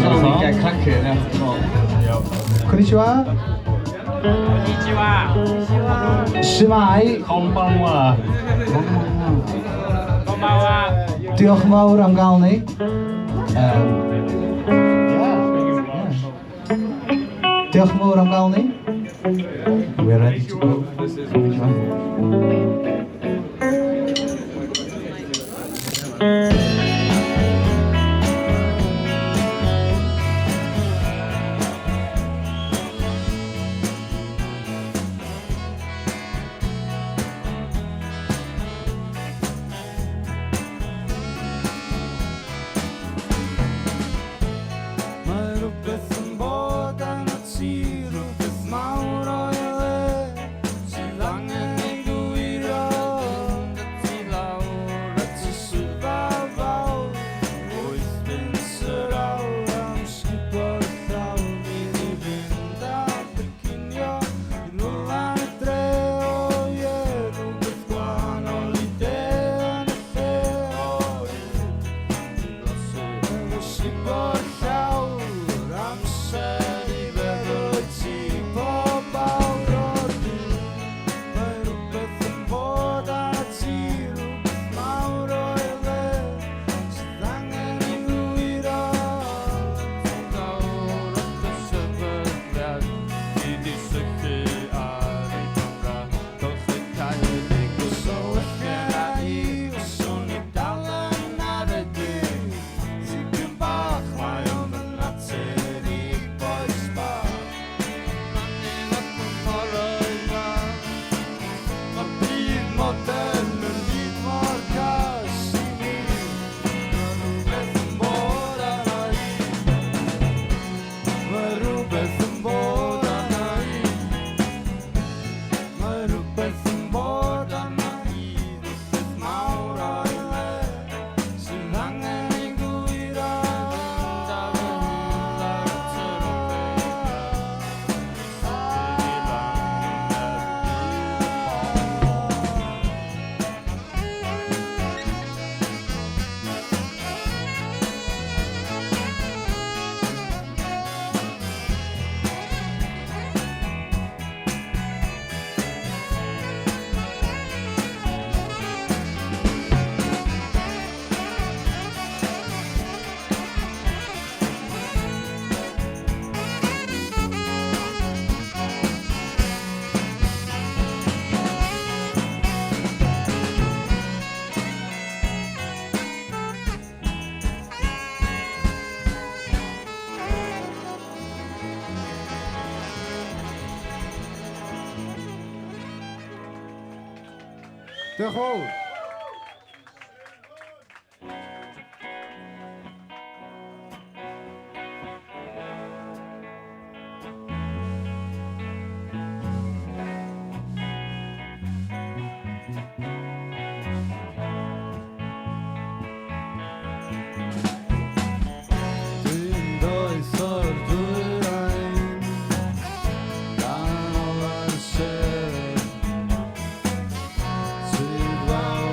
Totally get cracking after all. Konnichiwa. Konnichiwa. Shwmae. Konbanwa. Konbanwa. Diolch yn fawr am gael ni. Diolch yn fawr am gael ni. We're ready to go. Konnichiwa. Mae rhywbeth yn bod arnat ti, rhywbeth mawr o'i le, sydd angen ei gywiro. Ti lawr at y swyddfa fawr, 8 punt yr awr am sgubo'r llawr. I ni fynd am cinio i rywle yn y dre, o ie, rhywbeth gwahanol i de yn y lle, o ie. Efo sgubo'r llawr, amser i feddwl wyt ti pob awr o'r dydd. Mae rhywbeth yn bod arnat ti, rhywbeth mawr o'i le, sydd angen ei gywiro. Lawr at y sefydliad i di syllu ar ei camera golchi caeedig. So ella i, fyswn i dal yn aredig. Tipyn bach, mae o'n fy natur i, bois bach. Mae'r byd modern yn byd mor gas i mi. Mae rhywbeth yn bod arna i. Mae rhywbeth yn bod arna i. Mae rhywbeth yn bod arna i. Rhywbeth mawr o'i le sydd angen ei gywiro. Diolch yn fawr. Dwi'n doeth o'r dwyrain, ganol ar sêr, sydd fawr.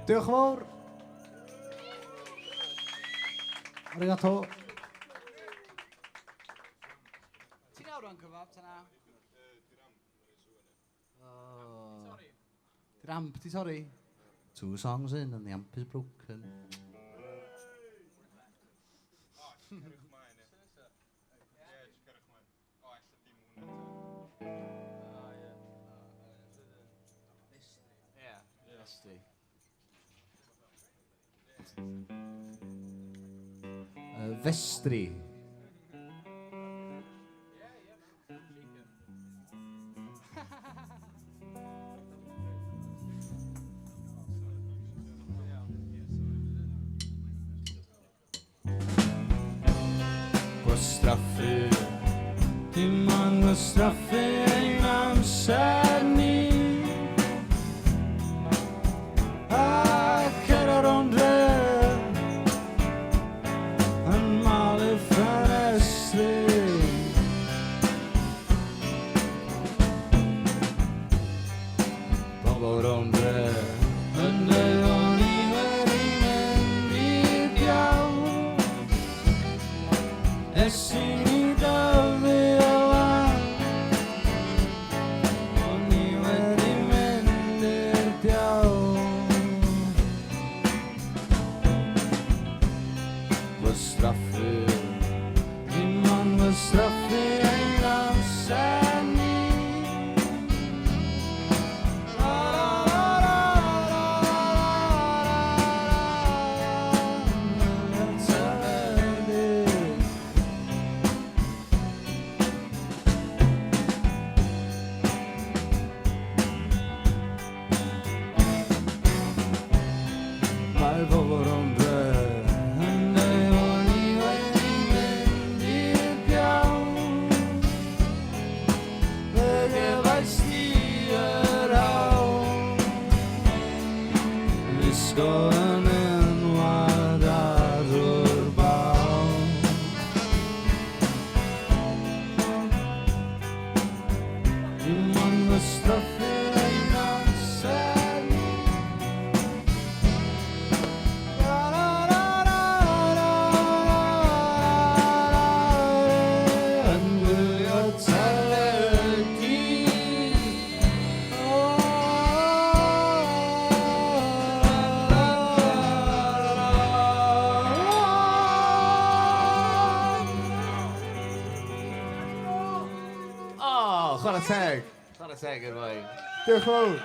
Diolch yn fawr. Arigato. Ti'n awr o'n cyfab, ta na? Di'r amp di torri. Two songs in and the amp is broken. Vestri. Vestri. Gwastraffu, dim ond gwastraffu ein amser ni. A cerdded rownd dre yn malu ffenestri. Bobl rownd dre yn dweud o'n i wedi mynd i'r diawl. Ers i ni dyfu o lan, o'n i wedi mynd i'r diawl. Gwastraffu, dim ond gwastraffu ein amser ni. La, la, la, la, la, la, la, teledu. Mae bobl rownd dre yn dweud o'n i wedi mynd i'r diawl. Fe gefais di yr hawl. Lusgo yn enwad ar drwy'r baw. Dim ond gwastraffu ein amser ni. La, la, la, la, la, la, la, yn gwylio teledu. O, la, la, la, la. O, chwarae teg. Chwarae teg i'r boi. Diolch yn fawr.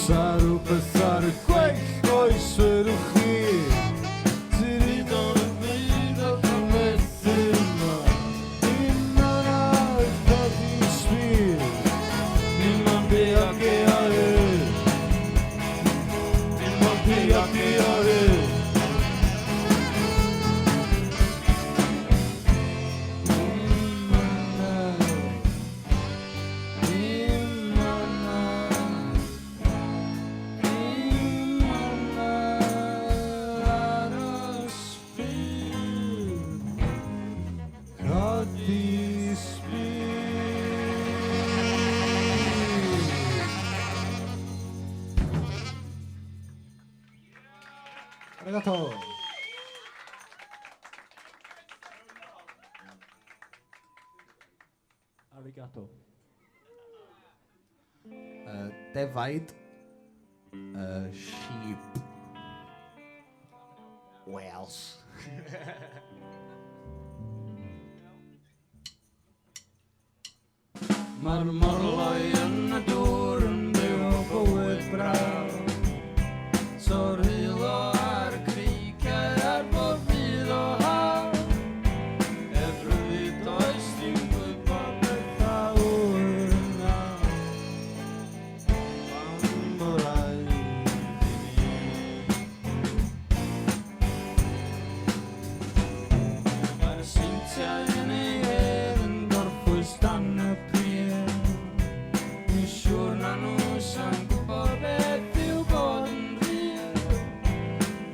Oes 'na rywbeth ar y gweill, oes welwch chi? Ti'n un o'r byd oedd yn methu yma. Dim yna oedd codi sbir. Dim ond B-A-G-A-E. Dim ond B-A-G-A-E. Dim amynedd, dim amynedd ar y sbir. Codi sbir. Arigato. Arigato. Defaid. Sheep. Wales. Mae'r morloi yn y dŵr yn byw bywyd braf. Torheulo ar y creigiau ar bob dydd o haf. Er rhyddid does dim gwybod beth a ŵyr yna. Pam bo raid i ni? Mae'r seintiau yn ei hedd yn gorffwys dan y pridd. Dwi'n siŵr na nhw sa'n gwybod beth yw bod yn rhydd.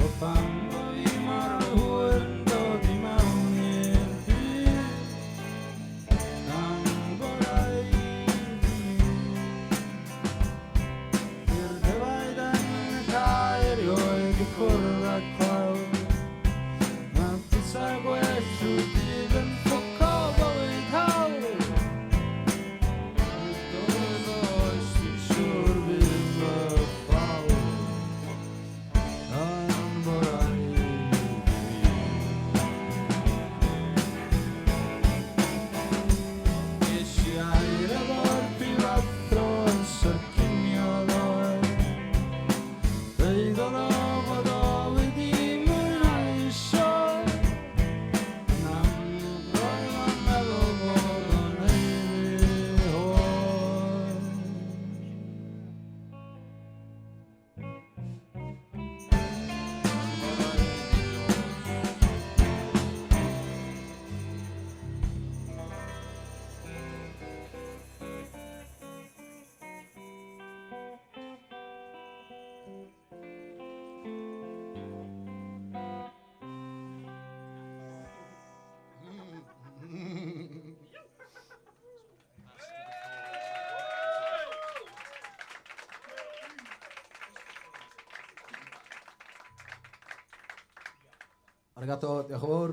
O pam bo fi mor hwyr yn dod i mewn i'r byd. Pam bo raid i mi? I'r defaid yn y cae erioed i cwrdd â clawr. Mae pizza gwell trwy dydd yn ffwco bywyd hawdd. Doedd oes dwi'n siŵr fydd y ffawd. Gan bo raid i fi. Ges i air efo'r prifathro yn syrcinio ddoe. Deudodd o fod o wedi mwynhau sioe. Yn amlwg roedd o'n meddwl bod o'n haeddu hoe. Arigato, diolch yn fawr.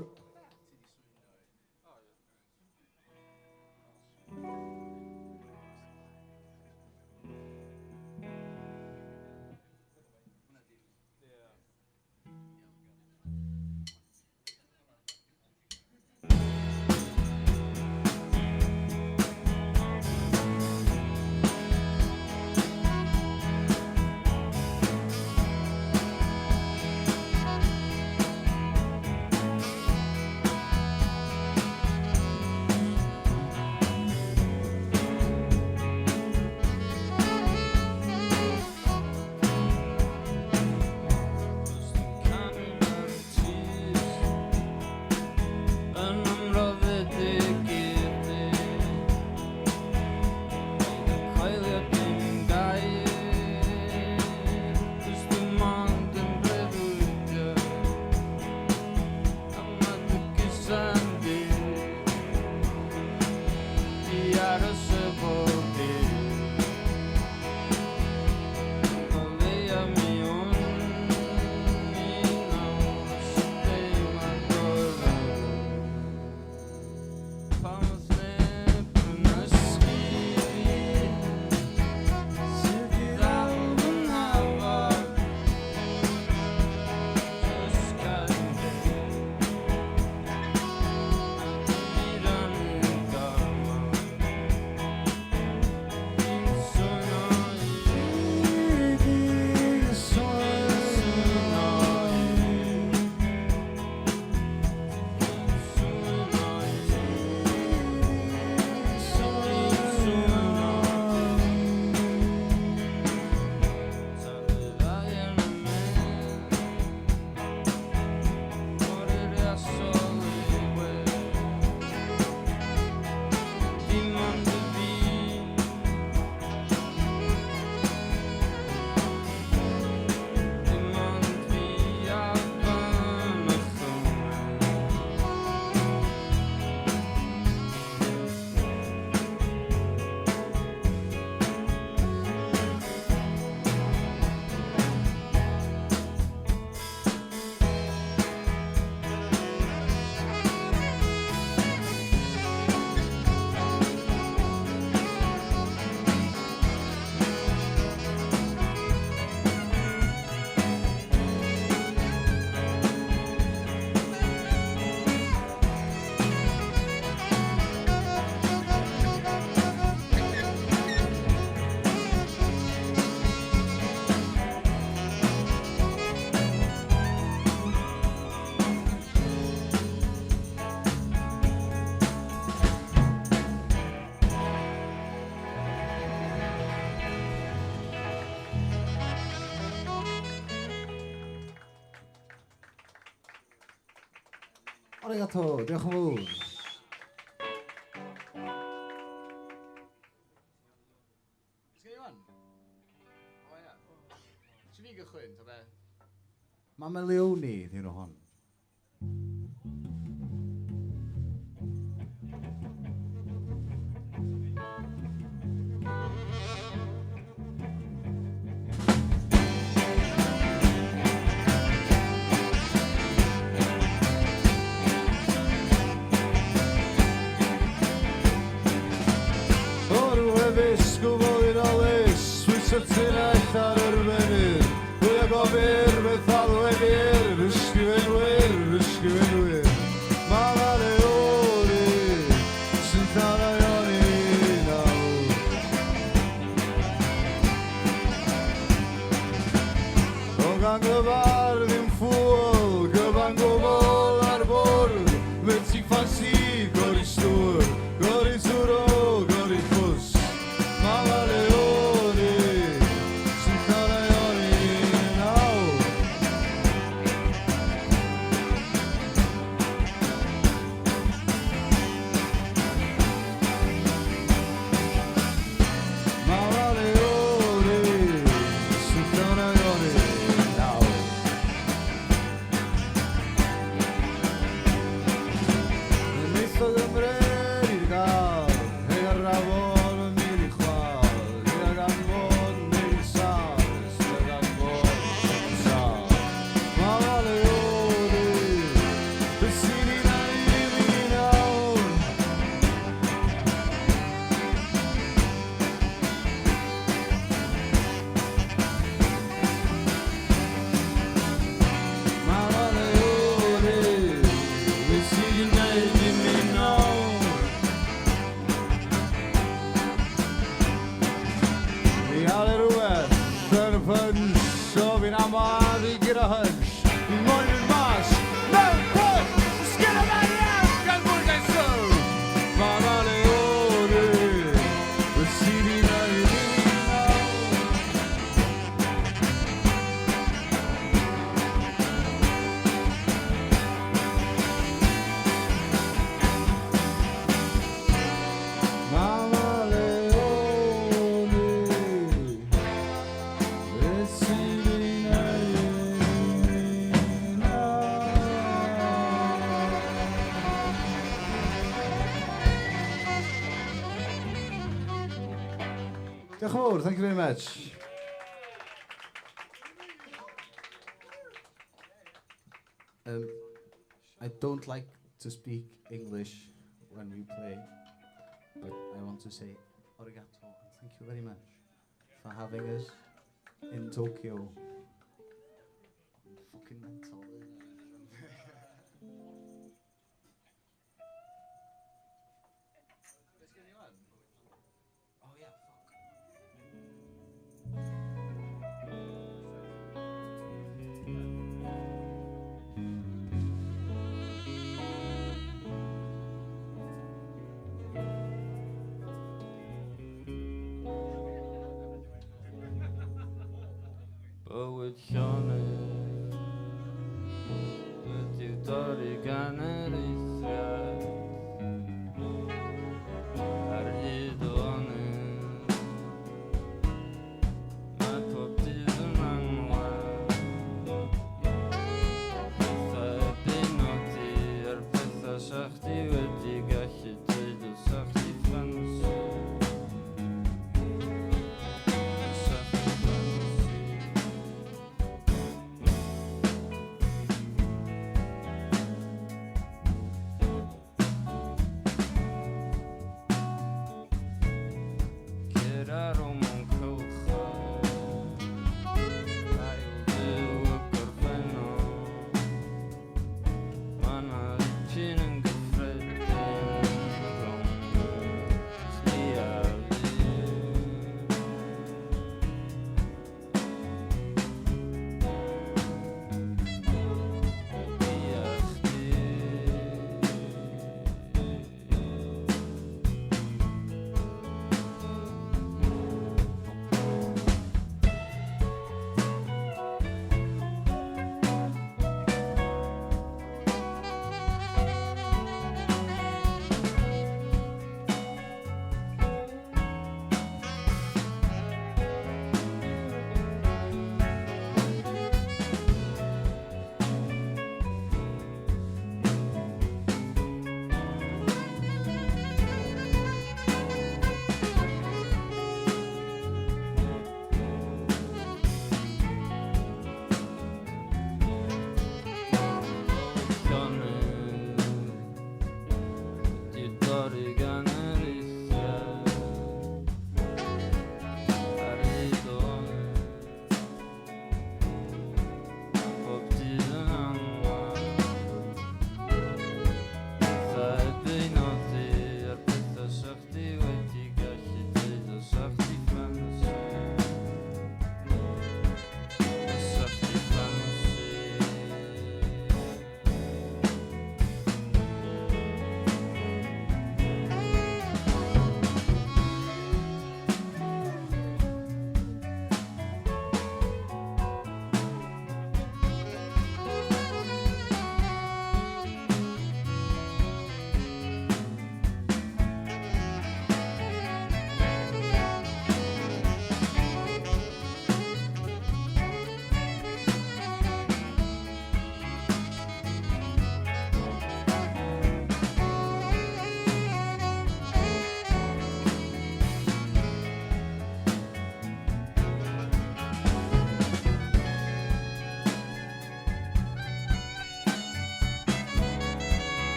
Arigato, diolch yn fawr. Mama Leone, ddyn nhw hon. O'r wefus gwfod olus, Swisatinaeth ar yr mynydd, Pwy a gofir beth alweddir, ysgrifenwyr, ysgrifenwyr. Mama Leone, sy'n thara i nawr. O gan gyfar ddim ffwl, gyfan gwbl ar bwrdd, Fe ti ffansi gori stŵr, gori tŵr o gori ffws. Mama Leone, sy'n chwaraeon i nawr. Mama Leone, sy'n chwaraeon i nawr. Neitho Gymru i'r gael, hei ar afon yn mynd i chwal, hei ar anfon mynd i sal, hei ar anfon mynd i sal. Mama Leone, beth sy'n ei wneud i fi nawr? Mama Leone, beth sy'n ei wneud i mi nawr? Mi al rhywbeth yn y punch, so fi'n amad i gyda hunch. Fi moyn mynd mas, mewn pwll, sgyn y fe'n gan fwy gan sw. Mama Leone, beth sy'n ei wneud i mi nawr? Mama Leone, beth sy'n ei wneud i mi nawr? Diolch yn fawr, thank you very much. I don't like to speak English when we play, but I want to say arigato and thank you very much for having us in Tokyo. Fucking mental. Oh yeah, fuck. Bywyd llonydd wedi'w dorri gan yr eithriad ar hyd y lonydd. Mae pob dydd yn angladd. Pethau heb eu nodi a'r pethau sa chdi wedi gallu dweud os sa chdi ffansi. Os sa chdi ffansi. Ceir arw mewn cylchoedd, ail fyw y gorffennol. Ma' 'na ddipyn yn gyffredin rhwng chdi a fi. Fi a chdi.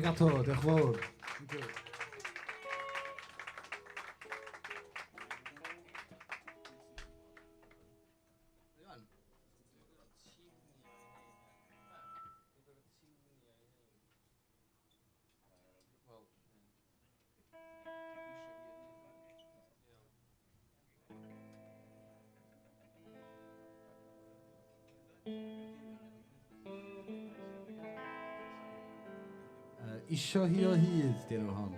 Arigato, diolch yn fawr. Thank you. Isio hi o hyd, di enw hon.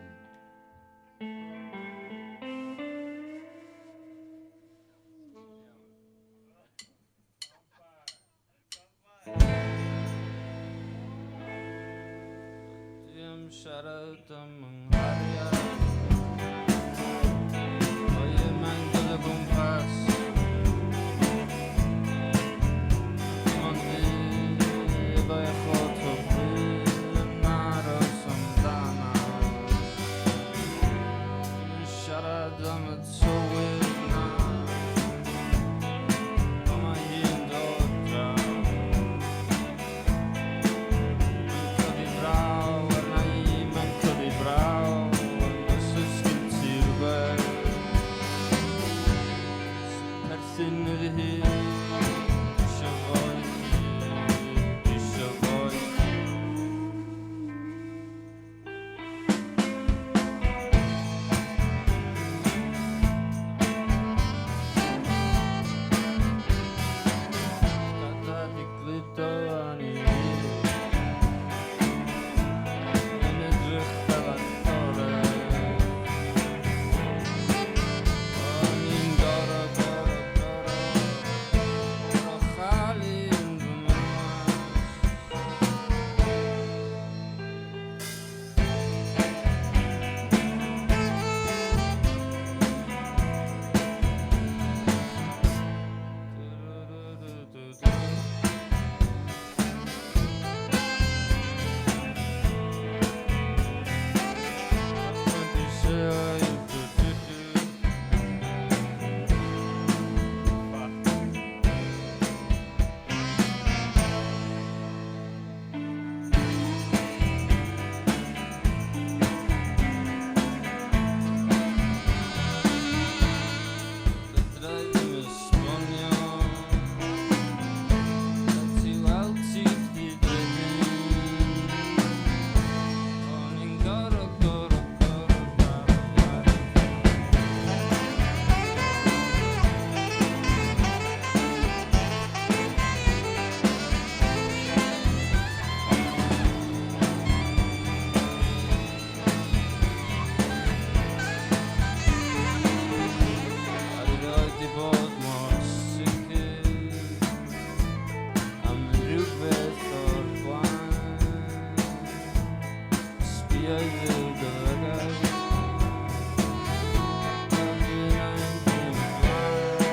Dwi am siarad am yng nghariad. O ie, mae'n dod o gwmpas. Dim ond fi, efo eich lot o bryd yn aros amdana. Dwi'm yn siarad am y tywydd na. Ond mae hi'n dod draw. Mae'n codi braw arna i, mae'n codi braw. Os oes gen ti rhywbeth sy'n perthyn iddi hi, isio fo i gyd, isio fo i gyd. Dada di gludo a ni yn edrych fel actore. O'n i'n goro, goro, goro, goro chael un fy mas. Du-du-du-du-du. Fedra i ddim esbonio. Fel ti weld ti chdi drefu. O'n i'n goro, goro, goro, goro, goro. A rioed di bod mor sicr am rhywbeth o'r blaen. Sbio i fyw dy lygaid. A finnau'n ddim blaen.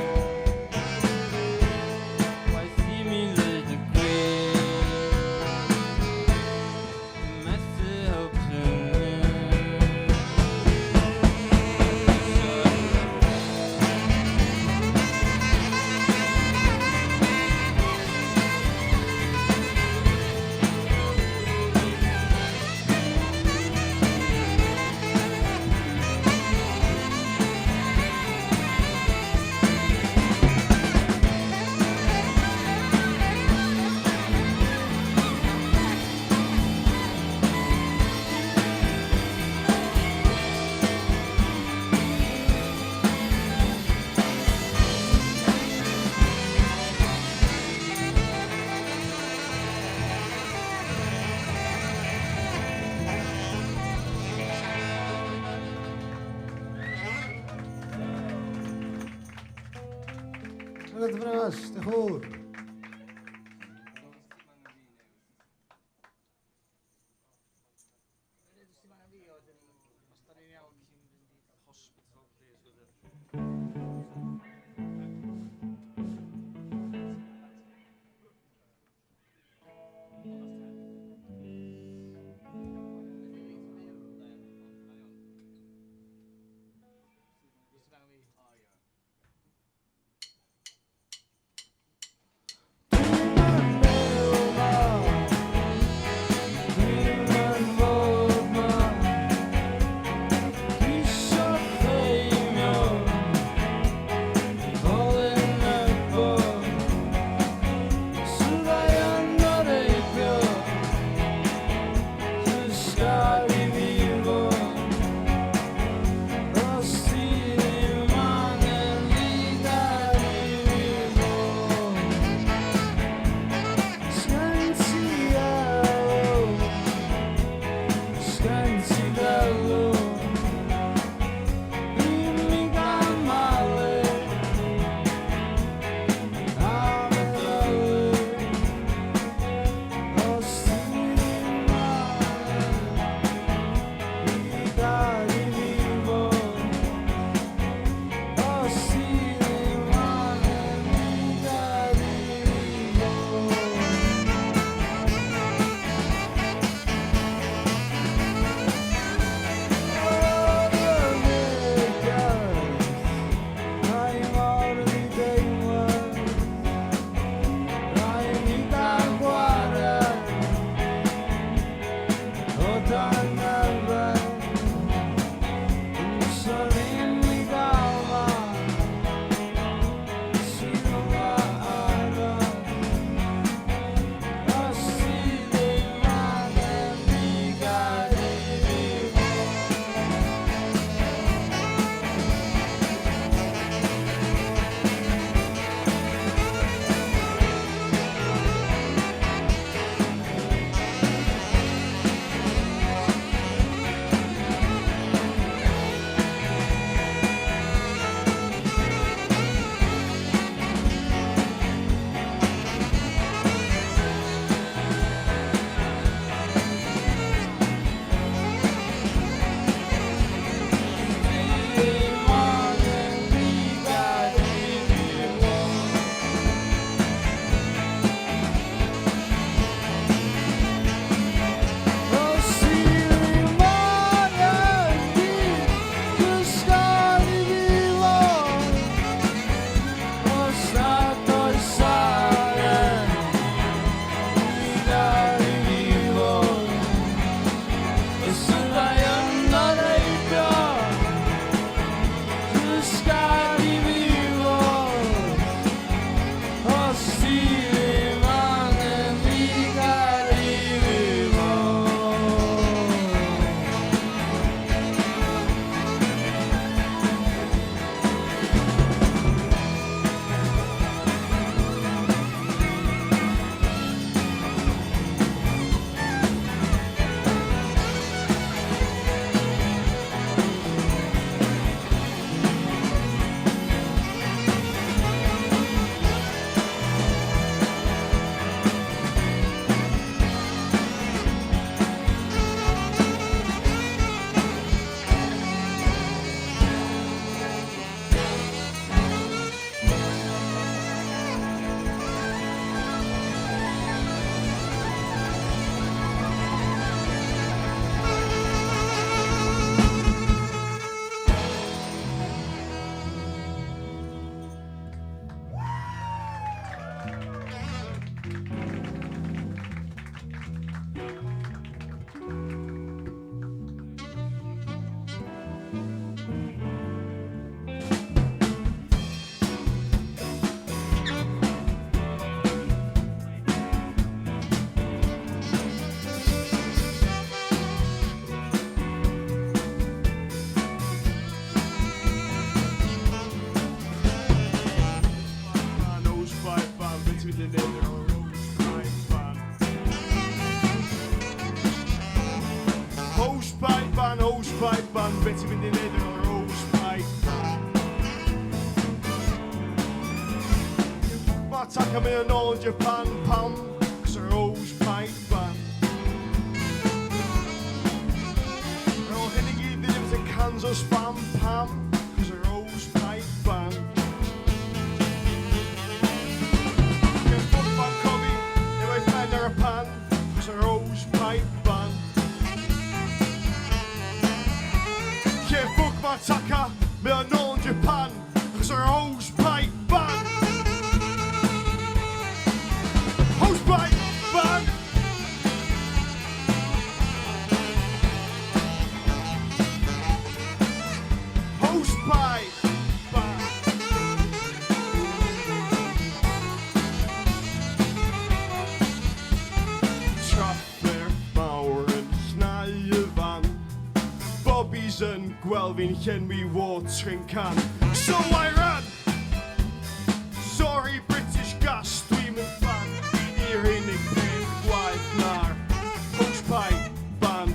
Waeth i mi ddeud y gwir, methu helpu neb. Isio. Arigato very much, diolch yn fawr. Hospital, please, with it. Dwi'm yn byw 'ma. Dwi'm yn fod. pipe band. Be ti'n mynd i neud efo'r hose pipe ban? Mae Taka mynd yn ôl yn Japan, pam? Cos yr hose pipe ban. Ar ôl hyn i gyd, fi ddim yn cans o spam, pam? Cos yr hose pipe ban. Gen ffwc cofi, efo'i pen ar y pan, cos yr hose pipe ban. Lle ffwc mae Taka, mae o'n ôl yn Japan, cos yr hose pipe ban. Hose pipe ban! Hose pipe ban! Trafferth mawr yn llnau y fan. Bobby's yn gweld fi'n llenwi watering can. So I ran! Sorry British Gas, dwi'm yn fan. Fi di'r unig peth gwaeth na'r hosepipe ban.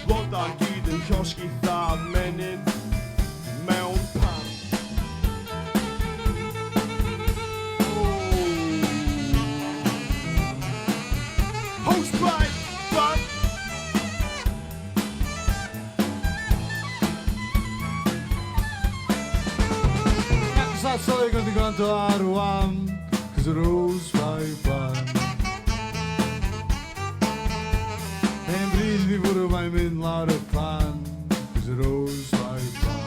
Bloda gyd yn llosgi tha menyn mewn pan. Oh. Hosepipe ban! That's all you're going to gwrando ar Wham, cos yr hose pipe ban. Hen bryd fi fwrw mae'n mynd lawr y pan, cos yr hose pipe ban.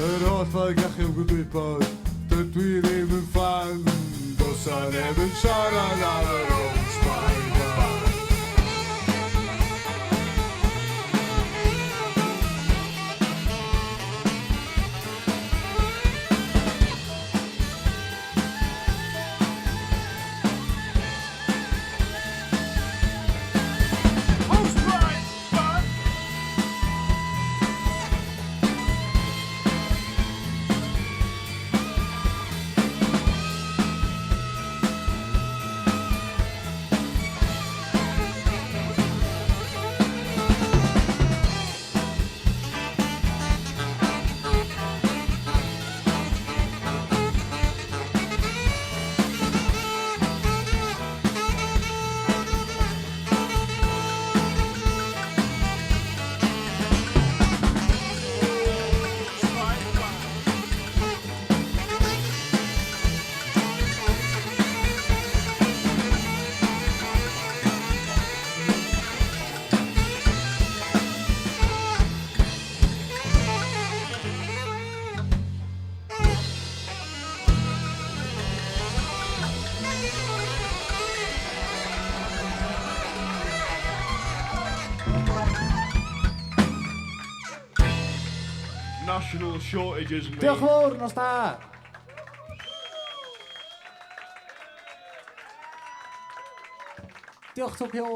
Yr holl ffordd gallwn gwybod, dydw i ddim yn ffan, does 'na neb yn siarad am yr hose pipe ban. Hose pipe ban! Hose pipe ban! National shortages, mate. Diolch yn fawr, nos da! Diolch Tokyo!